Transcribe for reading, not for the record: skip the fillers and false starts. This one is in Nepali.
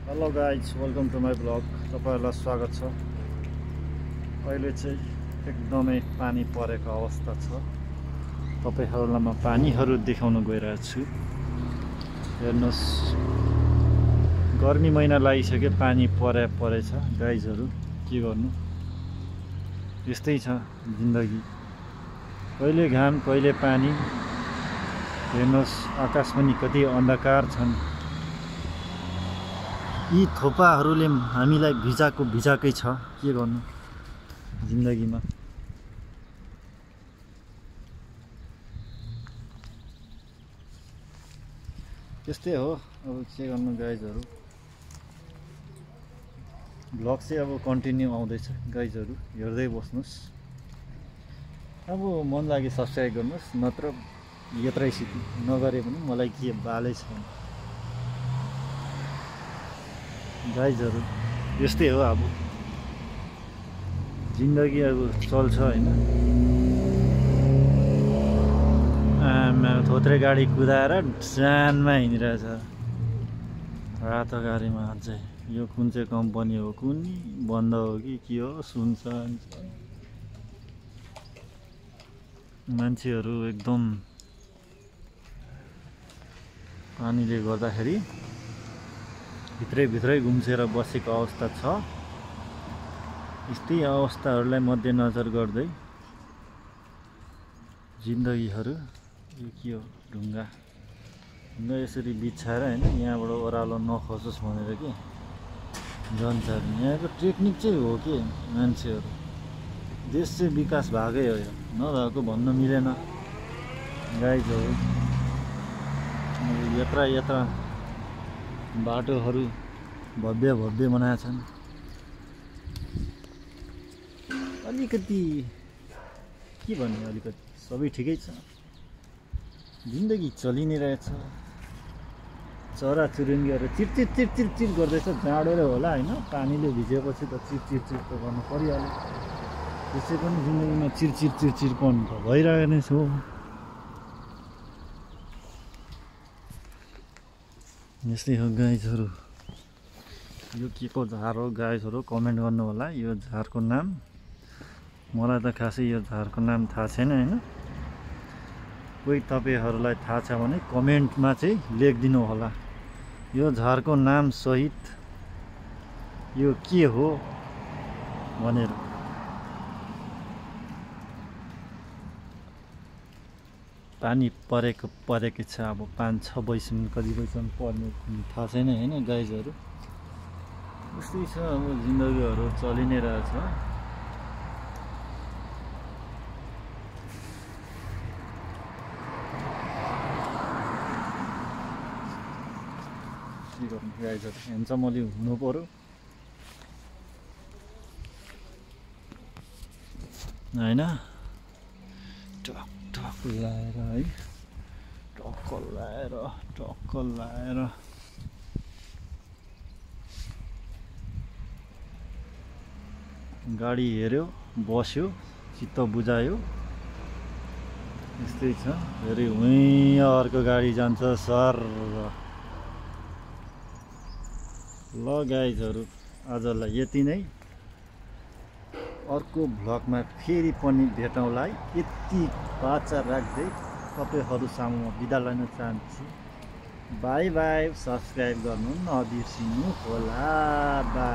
Hello guys, welcome to my blog. तपाईहरुलाई स्वागत छ। अहिले चाहिँ एकदमै पानी परेको अवस्था छ। तपाईहरुलाई म पानीहरु देखाउन गइरहेको छु। हेर्नुस्, गर्मी महिना लागिसक्यो, पानी परेछ गाइजहरु। के गर्नु, यस्तै छ जिन्दगी। कहिले घाम कहिले पानी। हेर्नुस्, आकाश पनि कति अन्धकार छन्। यी थोपाहरूले हामीलाई भिजाकै छ। के गर्नु जिन्दगीमा। त्यस्तै हो, अब के गर्नु गाइजहरु। ब्लग चाहिँ अब कन्टिन्यू आउँदैछ गाइजहरु, हेर्दै बस्नुस्। अब मन लागि सब्स्क्राइब गर्नुस्, नत्र यत्रै सिटी नगरे पनि मलाई के बालै छैन गाइजहरु। यस्तै हो, अब जिन्दगी अब चल्छ हैन। थोत्रे गाडी कुदाएर जानमा हिँडिरहेछ रातो गाडीमा। अझै यो कुन चाहिँ कम्पनी हो, कुन बन्द हो कि के हो, सुनसान मान्छेहरू एकदम पानीले गर्दाखेरि भित्रै गुम्सेर बसेको अवस्था छ। यस्तै अवस्थाहरूलाई मध्यनजर गर्दै जिन्दगीहरू यो के हो, ढुङ्गा यसरी बिछाएर हैन, यहाँबाट ओह्रालो नखसोस् भनेर के जान्छ। यहाँको टेक्निक चाहिँ हो के मान्छेहरू। देश चाहिँ विकास भएकै हो, यो नभएको भन्न मिलेन गाइजहरु। यत्रा बाटोहरू भव्य बनाएछन्। अलिकति के भन्ने, अलिकति सबै ठिकै छ। जिन्दगी चलि नै रहेछ। चरा चुरुङ्गीहरू चिर गर्दैछ। जाडोले होला हैन, पानीले भिजेपछि त चिर त गर्नु परिहाल्यो। त्यसै पनि जिन्दगीमा चिर पनि त भइरहेको नै छ। यस्तै हो गाइजहरु। यो के को झार हो गाइजहरु, कमेन्ट गर्नु होला। यो झारको नाम मलाई त खासै यो झारको नाम थाहा छैन हैन। कोही तपाईहरुलाई थाहा छ भने कमेन्टमा चाहिँ लेखिदिनु होला यो झारको नाम सहित यो के हो भनेर। पानी परेको छ। अब 5-6 बजीसम्म कति बजीसम्म पर्ने थाहा छैन हैन गाइजहरु। यस्तै छ अब जिन्दगीहरु चलि नै रहेछ। के गर्नु गाइजहरु, ह्यान्डसमली हुनु पर्यो हैन। टक लाएर है, टक्क लाएर गाडी हेर्यो, बस्यो, चित्त बुझायो। यस्तै छ। फेरि उहीँ अर्को गाडी जान्छ सर। ल गाइजहरु, आजलाई यति नै। अर्को भ्लगमा फेरि पनि भेटौँला। यति बाचा राख्दै तपाईहरु सामु म बिदा लिन चाहन्छु। By by. सब्स्क्राइब गर्नु नबिर्सिनु होला। बाई।